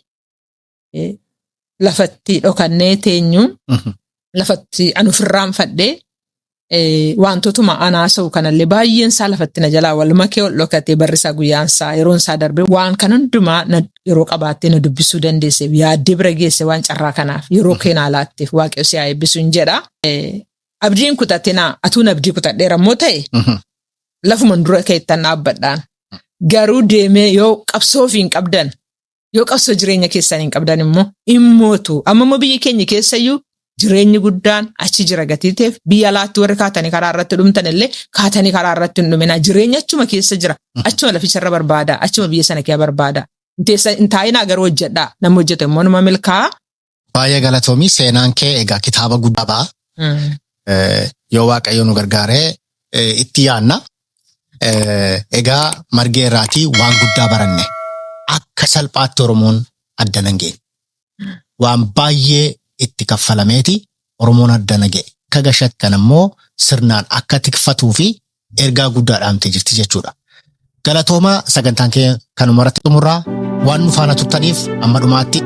Speaker 1: lafatti dhokannee teenyu lafatti an ofirraanfadhee wantootuma anaasa'u kanallee baay'een isaa lafatti na jalaa wal makee ol dhokatee, barri isaa, guyyaan isaa, yeroon isaa darbee, waan kan hundumaa yeroo qabaattee na dubbisuu dandeesse, yaaddee bira geesse, waan carraa kanaaf yeroo keenaa laatteef Waaqayyo si haa eebbisu hin jedha. Abdiin kutatinaa. Atuun abdii kutadheera immoo ta'e lafuman dura keettan dhaabbadhaan. Garuu deemee yoo qabsoo ofii hin qabdan, yoo qabsoo jireenya keessan hin qabdan immoo immootu. Amma immoo biyyi keenya keessayyuu jireenyi guddaan achi jira gatii ta'eef, biyya alaatti warri kaatanii karaa irratti dhumtan illee kaatanii karaa irratti hin dhumina. Jireenya achuma keessa jira. Achuma laficharra barbaada. Achuma biyya sana keessa barbaada. Hin taa'inaa, garuu hojjedhaa. Namni hojjetu immoo numa milkaa'a.
Speaker 2: Baay'ee galatoomii. Seenaan kee egaa kitaaba guddaa ba'a. Yoo Waaqayyo nu gargaaree itti yaanna. Egaa Margee irraatii waan guddaa baranne. Akka salphaatti Oromoon addana hin geenye. Waan baay'ee itti kaffalameeti Oromoon addana ga'e. Akka gashat kan immoo sirnaan akka tikfatuu fi ergaa guddaa dhaamtee jirti jechuudha. Galatoomaa, sagantaan keenya kanuma irratti xumurraa. Waan nu faana turtaniif amma dhumaatti